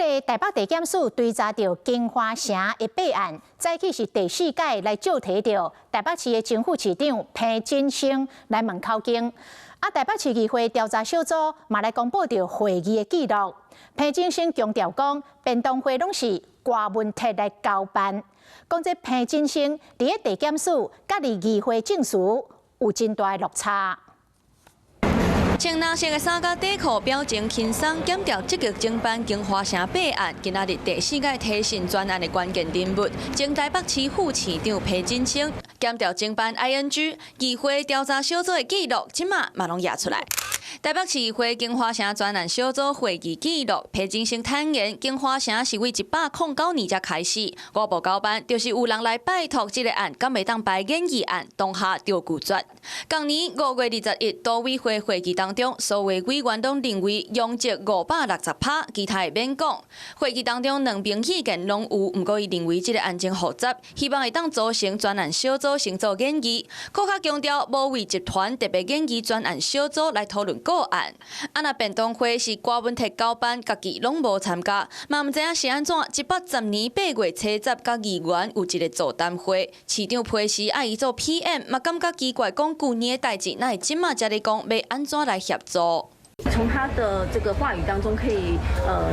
這個台北地檢署追查著京華城的弊案，早起是第四擺來召提著台北市的前副市長彭錦聲來問口供。啊，台北市議會調查小組嘛來公布著會議的記錄。彭錦聲強調講，便當會攏是郭文鐵來交辦。講這彭錦聲佇咧地檢署佮佇議會證詞有真大的落差。穿藍色的衫佮短褲，表情輕鬆，檢調積極偵辦京華城弊案。今仔日第四擺提訊專案的關鍵人物，前台北市副市長彭錦聲，檢調偵辦 ING 議會調查小組的記錄，這馬嘛攏攑出來。台北市議會京華城專案小組會議記錄，彭錦聲坦言，京華城是對109年才開始，五步交辦，就是有人來拜託這个案，敢會當排研議案，當下就拒絕。仝年5月21，都委會會議當中，所有委員攏認為容積560趴，其他的免講。會議當中兩邊意見攏有，毋過伊認為這个案情複雜，希望會當組成專案小組先做研議。閣較強調，無為集團特別研議專案小組來討論個案。啊，若便當會是郭文鐵交辦，家己攏無參加，嘛毋知影是按怎。110年8月初十，佮議員有一个座談會，市長批示愛伊做 PM，嘛感覺奇怪，講舊年的代誌，哪會這馬才咧講欲按怎來協助？從他的這個話語當中可以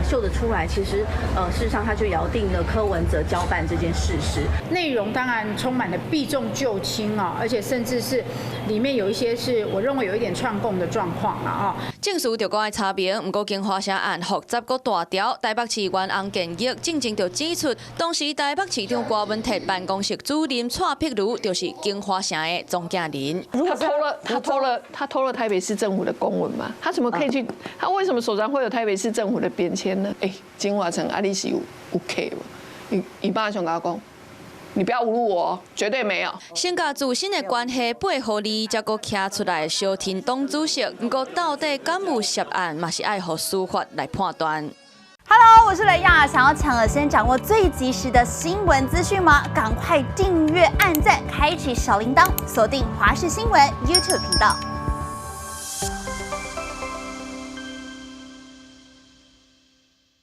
嗅得出來，其實事實上他就咬定了柯文哲交辦這件事實。內容當然充滿了避重就輕啊，而且甚至是裡面有一些是我認為有一點串供的狀況啦啊。證詞就閣愛查明，毋過京華城案複雜閣大條，台北市議員洪建義進前就指出，當時台北市長郭文鐵辦公室主任蔡碧如就是京華城的中間人。他偷了，他偷了，他偷了台北市政府的公文嗎？他怎麼可以去？他為什麼手上會有台北市政府的便簽呢？哎，京華城啊，你是有客無？伊伊馬上共我講，你不要侮辱我，絕對沒有。先共自身的關係背予利，才閣徛出來相挺黨主席。毋過到底敢有涉案，嘛是愛予司法來判斷。 Hello，我是雷亞，想要搶先掌握最及時的新聞資訊嗎？趕快訂閱、按讚、開啟小鈴鐺，鎖定華視新聞 YouTube 頻道。